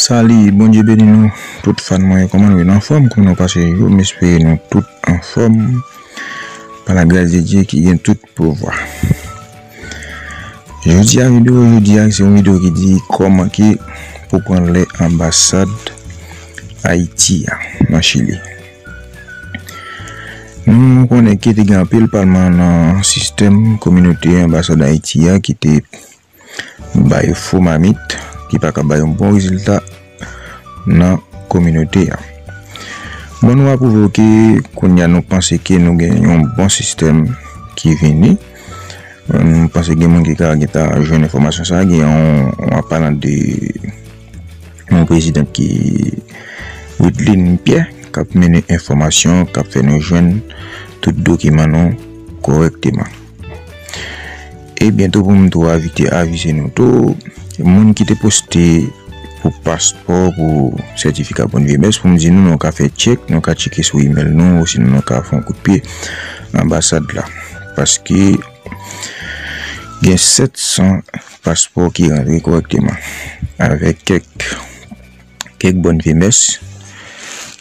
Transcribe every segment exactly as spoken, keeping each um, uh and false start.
Salut, Bondye beni nou tout fan mwen yo. Kòman nou ye, nou anfòm? Kòman nou pase yo? M espere nou tout anfòm pa la gras de Dye ki gen tout pouvwa. Jodi a, videyo jodi a se yon videyo ki di kòman ke pou pran lè anbasad Ayiti a nan Chili. Nou konnen ke te gen anpil palman nan sistèm kominote anbasad Ayiti a ki te bay fo mamit, ki pa ka bay yon bon rezilta nan kominote a. Bon, nou apwouve ke kounye a nou panse ke nou gen yon bon sistèm ki vini. Nou panse gen moun ki ka gentan jwenn enfòmasyon sa, gen yon, yon apalan de yon prezidan ki Widlin Pierre, k ap mennen enfòmasyon, k ap fè nou jwenn tout dokiman nou kòrèkteman. E byento pou m tou avite avize nou tou, moun ki te poste pou paspò, pou sètifika bòn vye mès, pou m di nou, nou ka fè tchèk, nou ka tcheke sou imèl nou, osinon nou ka fè yon kout pye anbasad la. Paske gen sèt san paspò ki rantre kòrèkteman, avèk kèk, kèk bòn vye mès.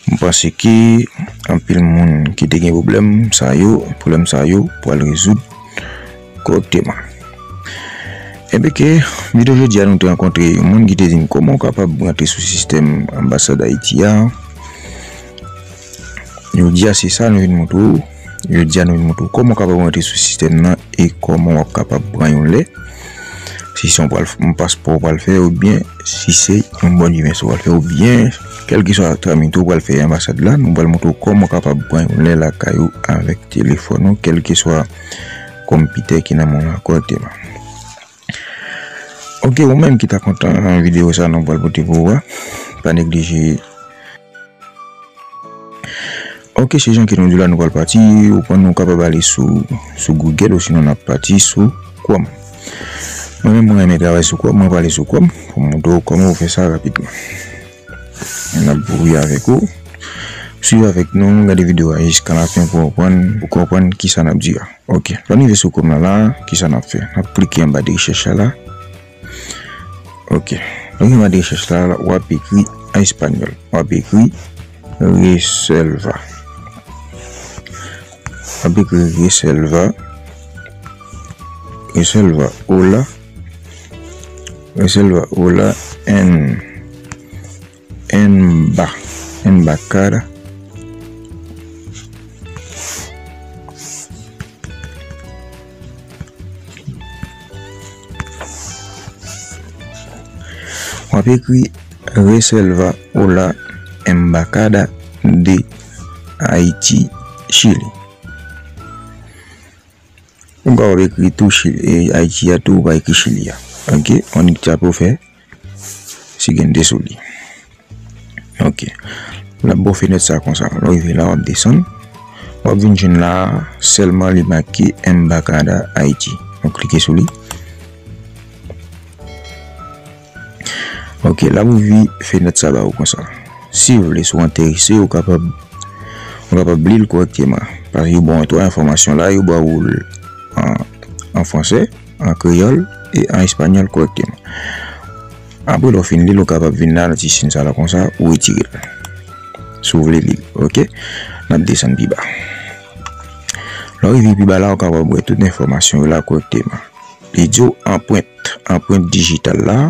M panse ke anpil moun ki te gen pwoblèm sa yo, pwoblèm sa yo pral rezoud kòrèkteman. Enben ke, videyo jodi a nou te rankontre yon moun ki te di m kòman w kapab rantre sou sistèm anbasad Ayiti a. Jodi a se sa nou vin montre w. Jodi a nou vin montre w kòman w kapab rantre sou sistèm nan e kòman w ap kapab pran yon lè. Si se yon pral, yon paspò w pral fè oubyen si se yon bòn vye mès w pral fè oubyen kèlkeswa tramite w pral fè anbasad la, nou pral montre w kòman w kapab pran yon lè lakay ou avèk telefòn ou, kèlkeswa konpitè ki nan men w la kòrèkteman. Oke, ou menm ki ta kontan videyo sa nou pral pote pou ou a, pa neglije. Oke, se jan ke nou di la, nou pral pati, ou konn nou kapab ale sou, sou Google, osinon n ap pati sou Chrome. Mwen menm, mwen renmen travay sou Chrome, mwen prale sou Chrome pou m montre w kòman ou fè sa rapidman. N ap voye avèk ou. Swiv avèk nou, gade videyo a jiska lafen pou w konprann, pou w konprann kisa n ap di a. Oke, lè n rive sou Chrome nan la, kisa n ap fè? N ap klike anba de rechèch la la. Oke, lè w rive anba de rechèch la, w ap ekri an espanyòl. W ap ekri Reserva. W ap ekri Reserva. Reserva, hola. Reserva, hola, en, en ba, en bakara. W ap ekri Reserva, hola, embajada de Haiti, Chili. Ou kapab ekri tou Chili, e, Ayiti a tou, ou pa ekri Chili a. Oke, annik tape ou fè siguiente sou li. Oke. L ap ba w fenèt sa konsa. Lè w rive la, w ap desann. W ap vin jwenn la, sèlman li make Embajada Ayiti. W ap klike sou li. Oke, l ap ouvri fenèt sa ba ou konsa. Si w vle, si w enterese, ou kapab, ou kapab li l kòrèkteman. Paske yo ba w twa enfòmasyon la, yo ba ou l an, an fransè, an kreyòl e an espanyòl kòrèkteman. Apre, lè w fin li l, ou kapab vin la, nan ti siy sa la konsa, ou retire l. Si w vle li l, oke? N ap desann pi ba. Lè w rive pi ba la, ou kapab wè tout enfòmasyon yo la kòrèkteman. Li di w anprent, anprent dijital la.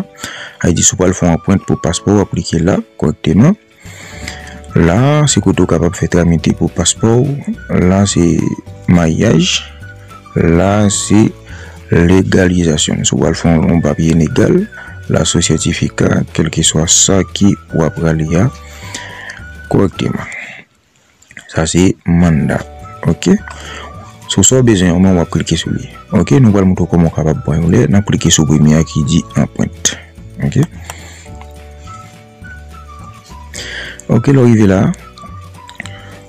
Sa vle di si w pral fè yon anprent pou paspò w, w ap klike la kòrèkteman. La, se kote w kapab fè tramite pou paspò w. La, se maryaj. La, se legalizasyon. Si w pral fè yon, yon papye legal, la, se sètifika, kèlkeswa sa ke w ap prale a, kòrèkteman. Sa se manda. Oke. Sou sa w bezwen an, w ap klike sou li. Oke, nou pral montre w kòman w kapab pran yon lè. N ap klike sou premye a ki di anprent. Oke. Oke, lè w rive la.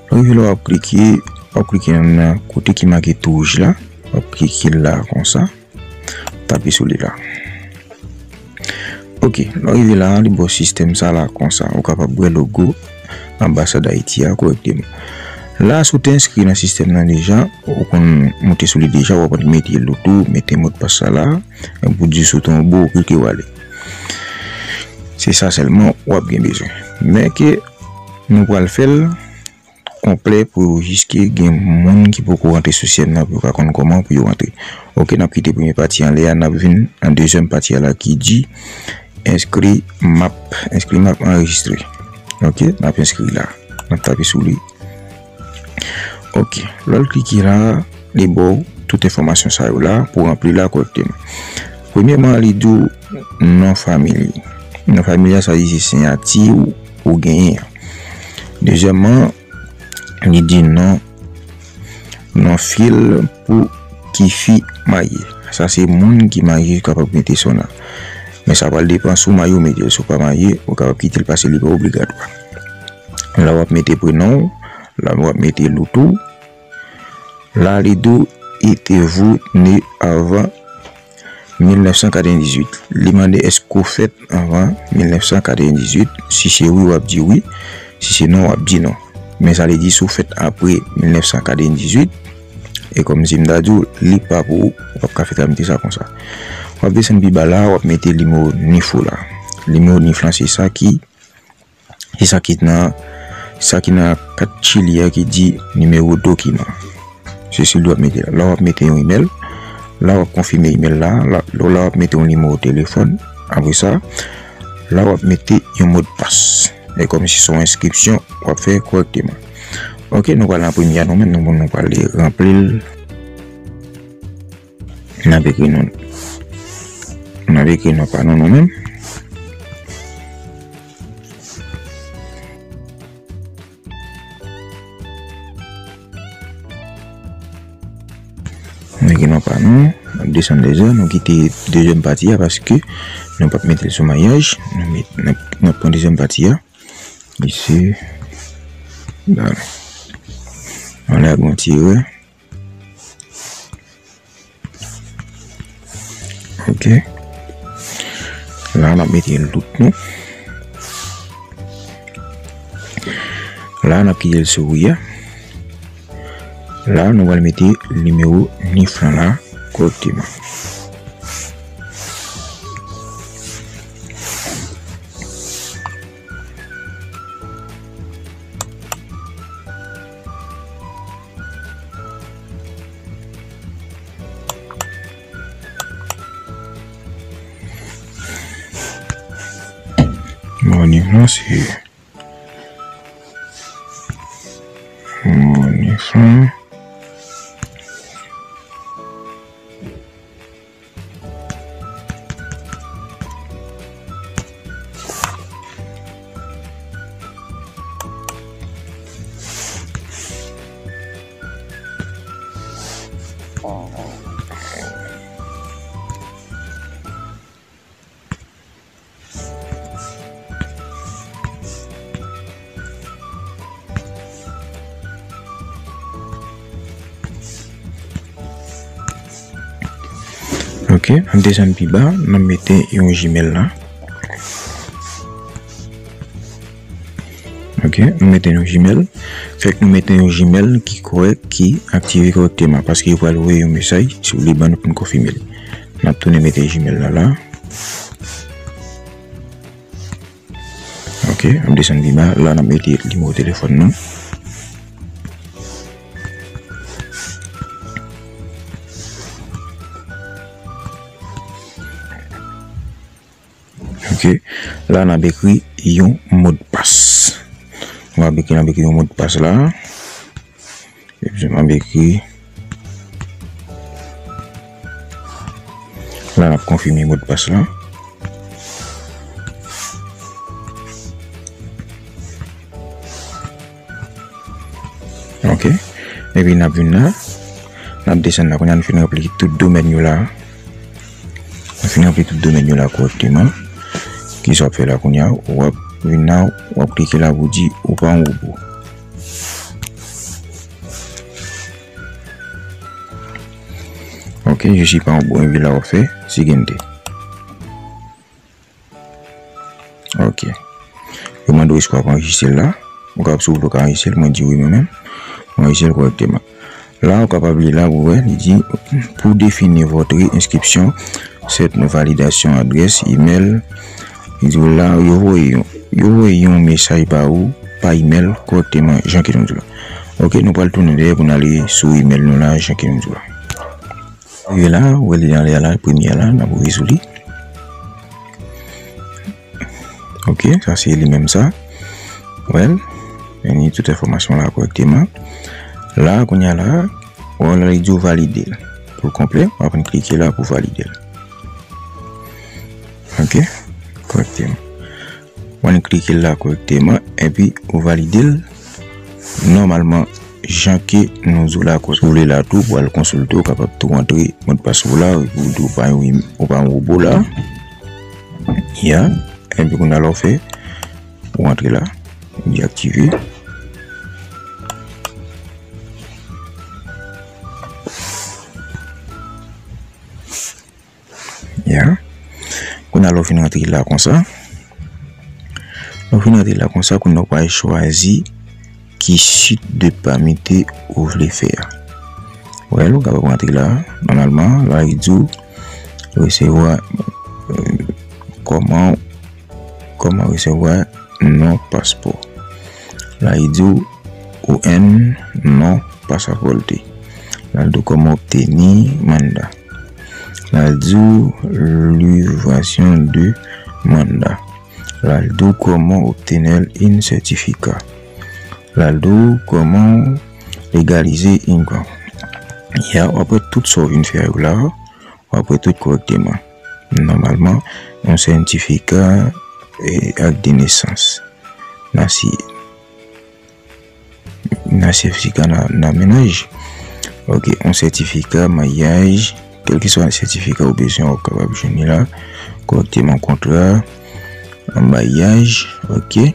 Lè w rive la, w ap klike, w ap klike nan kote ki make tou wouj la. W ap klike la konsa. Tape sou li la. Oke, lè w rive la, li ba w sistèm sa la konsa. Ou kapab wè logo Anbasad Ayiti a kòrèkteman. La, si w te enskri nan sistèm nan deja, ou konn moute sou li deja, w ap mete lo tou, mete modpas sa la, epi w di sou tonbo, ou klike w ale. Se sa sèlman w ap gen bezwen. Men ke nou pral fè l konplè pou yo jiske gen moun ki poko rantre sou sistèm nan pou yo ka konn kòman pou yo rantre. Ok, n ap kite premye pati anlè a, n ap vin nan dezyèm pati a la ki di enskri map, enskri map anrejistre. Ok, n ap enskri la. N ap tape sou li. Ok, lè w klike la, li ba w tout enfòmasyon sa yo la pou w ranpli la kòrèkteman. Premyèman, li di w non fanmi li. Non fanmi a, sa di se siyati ou, ou genyen an. Dezyèmman, li di non, non fi l pou ki fi marye. Sa se moun ki marye kapab mete sa la. Men sa pral depann si w marye ou mete l. Si w pa marye, ou kapab kite l pase li pa obligatwa. La w ap mete prenon w, la w ap mete loutou. La li di w, êtes-vous né avant mil nèf san katrevendizuit? Li mande èske w fèt anvan mil nèf san katrevendizuit? Si se wi, w ap di wi. Si se non, w ap di non. Men sa li di si w fèt apre mil nèf san katrevendizuit, e kòmsi m ta di w, li pa pou ou, w ap ka fèt a mete sa konsa. W ap desann pi ba la, w ap mete nimewo nif ou la. Nimewo nif lan se sa ki Se sa ki nan, sa ki nan kat Chili a ki di nimewo dokiman. Se sou li w ap mete la. La w ap mete yon imèl. La w ap konfime imèl la. La, la w ap mete yon nimewo telefòn. Apre sa, la w ap mete yon modpas. E kòmsi se yon enskripsyon w ap fè kòrèkteman. Ok, nou pral nan premye a nou menm, nou, nou pral ranpli l. N ap ekri non. N ap ekri non pa nou, nou menm. N ekri non pa nou. N ap desann deja. Nou kite dezyèm pati a paske nou p ap mete l sou mayaj. Nou met, n ap, n ap pran dezyèm pati a. Isi. Anlè a gen yon ti erè. Ok. La, n ap mete lout nou. La, n ap kite l souri a. La, nou pral mete nimewo nif lan la kòrèkteman. Bon, nimewo se nimewo. Ok, n ap desann pi ba, n ap mete yon Gmail la. Ok, nou mete yon Gmail. Fèk nou mete yon Gmail ki kòrèk, ki aktive kòrèkteman, paske yo pral voye yon mesaj, si w vle ban nou pou n konfime l. N ap tounen mete Gmail la la. Ok, n ap desann pi ba. La, n ap mete nimewo telefòn nou. Ok, la, n ap ekri yon modpas. N ap ekri, n ap ekri yon modpas la. Epi, n ap ekri. La, n ap konfime modpas la. Ok. Epi, n ap vin la. N ap desann la. Kounye a, nou fin ranpli tout domèn yo la. Nou fin ranpli tout domèn yo la kòrèkteman. Kisa w ap fè la kounye a? W ap vin la, w ap klike la pou di ou pa yon wobo. Ok, je suis pas un robot, epi la w ap fè siguiente. Ok. Yo mande w èske w ap anrejistre l la. Ou kapab sou ou ka anrejistre l, mwen di wi mwen menm. Mwen anrejistre l kòrèkteman. La, ou kapab li la pou wè, li di, pour définir votre inscription, cette validation adresse email, Li di w la, yo voye yon, yo voye yon mesaj ba ou pa imèl kòrèkteman, jan ke nou di w la. Ok, nou pral tounen dèyè pou n ale sou imèl nou la, jan ke nou di w la. Rive la, ou wè li anlè a la, premye a la, n ap rive sou li. Ok, sa se li menm sa. Wè l, li ni tout enfòmasyon la kòrèkteman. La, kounye a la, wè la, li di w valide l. Pou l konplè, w ap vin klike la pou valide l. Ok, kòrèkteman. W al klike la kòrèkteman, epi ou valide l nòmalman, jan ke nou di w la. Si w vle la tou, pou al konsilte, ou kapab tou rantre modpas ou la, epi w di w pa yon, ou pa yon wobo la. Ya, epi kounye a la w fè, ou rantre la, ou di aktive. Ya. Kounye a la w fin rantre la konsa. Lè w fin rantre la konsa, kounye a w pral chwazi ki sit de pamite ou vle fè a. Wè, ou kapab rantre la, nòmalman, la li di w resevwa, euh, kòman, kòman resevwa non paspò. La li di w O N non pasaporte. La li di w kòman obteni manda. La di w livraison de manda. La di w comment obtenir un certificat. La di w comment légaliser une. Ya, w ap wè tout sa w vin fè yo la, w ap wè tout kòrèkteman. Nòmalman, yon sètifika, eh, ak de nesans. Nasi nan sètifika nan, nan mennaj. Ok, yon sètifika maryaj, kèlkeswa sètifika ou bezwen, w ap kapab jwenn li la. Kòrèkteman, kontra maryaj, ok.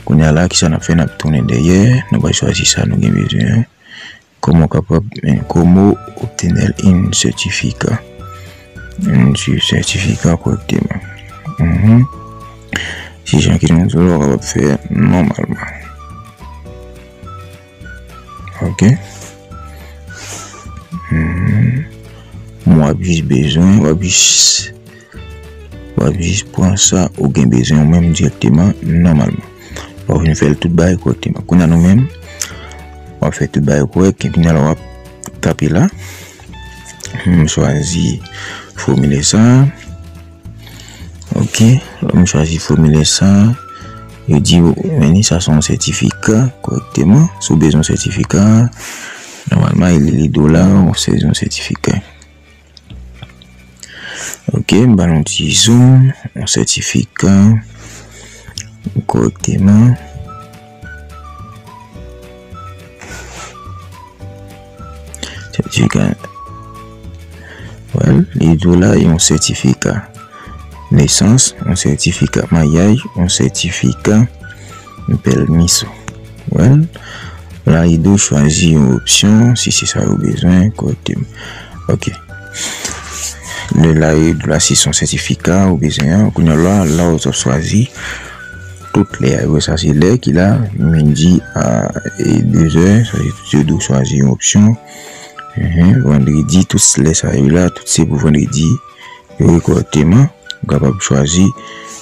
Kounye a la, kisa n ap fè? N ap tounen dèyè, nou pral chwazi sa nou gen bezwen an. Comment capable, eh, comment obtenir un certificat? Un certificat correctement. Mhm. Se jan ke nou di w la, w kapab fè nòmalman. Ok. Mhm. Bon, w ap jis bezwen, w ap jis W ap jis pran sa ou gen bezwen ou menm dirèkteman, nòmalman. W ap vin fè l tout bagay kòrèkteman. Kounye a nou menm, w ap fè tout bagay kòrèk, epi kounye a la w ap tape la. M chwazi fòmilè sa. Ok, lè m chwazi fòmilè sa, yo di w, men ni sa se yon sètifika kòrèkteman. Si w bezwen yon sètifika, nòmalman, li, li di w la, w sèzi yon sètifika. Ok, m ba nou ti zoom, yon sètifika kòrèkteman. Sètifika. Well, li di w la, yon sètifika nesans, yon sètifika maryaj, yon sètifika pèmiso. Well, la, li di w chwazi yon opsyon, si se sa ou bezwen, kòrèkteman. Ok. Lè la, li di w la, si se yon sètifika ou bezwen an, kounye a la, la, ou t ap chwazi tout lè a. Sa se lè ki la, midi a, e, de zè, sa se tout, yo di w chwazi yon opsyon. Mhm, vandredi, tout lè sa yo la, tout se pou vandredi yo ye kòrèkteman. Ou kapab chwazi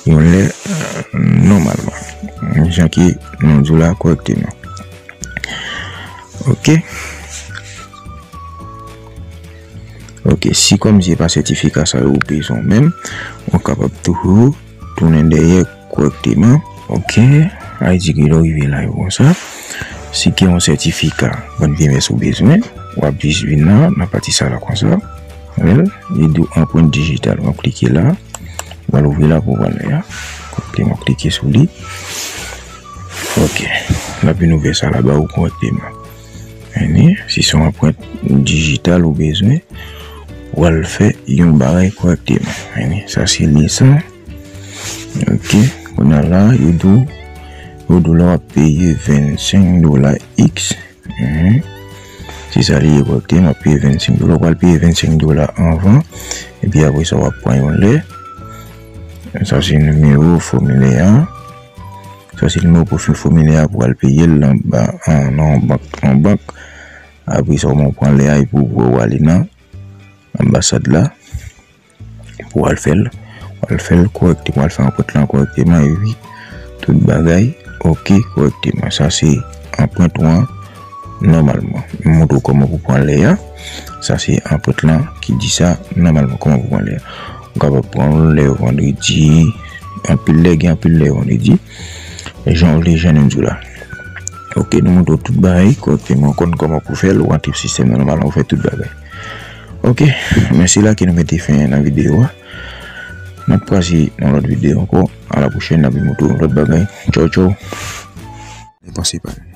yon lè, euh, nòmalman. Jan ke nou di w la kòrèkteman. Ok. Ok, si kòmsi se pa sètifika sa yo ou bezwen menm, ou kapab toujou tounen dèyè kòrèkteman. Ok, I D ki lè w rive la yo konsa. Si gen yon sètifika bann V M S ou bezwen, w ap jis vin nan, nan pati sa la konsa. Well, li di w anprent dijital, w ap klike la. W al ouvri la pou w wè a. Kòrèkteman, klike sou li. Ok, l ap vin ouvè sa la ba ou kòrèkteman. Anyen, si se yon anprent dijital ou bezwen, w al fè yon bagay kòrèkteman. Anyen, sa se li sa. Ok, kounye a la, yo di w, yo di w la w ap peye vennsenk dola X. Mhm. Se sa li ye kòrèkteman, w ap peye vennsenk dola. Ou pral peye vennsenk dola anvan, epi apre sa, w ap pran yon lè. Sa se nimewo fòmilè a. Sa se nimewo pwofil fòmilè a pou w al peye l anba, an, nan yon bank, yon bank. Apre sa, w pran lè a epi w, w ale nan anbasad la pou w al fè l. W Al fè l kòrèkteman, al fè anprent lan kòrèkteman, epi tout bagay oke kòrèkteman. Sa se anprent ou an nòmalman. M montre w kòman pou pran lè a. Sa se anprent lan ki di sa nòmalman kòman pou pran lè a. Ou kapab pran l lè vandredi, anpil lè gen anpil lè vandredi. Jan w vle, jan nou di w la. Oke, nou montre w tout bagay kòrèkteman, ou konn kòman pou fè l, ou rantre sistèm nan nòmalman, ou fè tout bagay. Oke, men se la ke nou mete fen nan videyo a. N ap kwaze nan lòt videyo ankò. A la pwochèn, n ap vin montre w lòt bagay. Tchaw, tchaw. Panse pa l.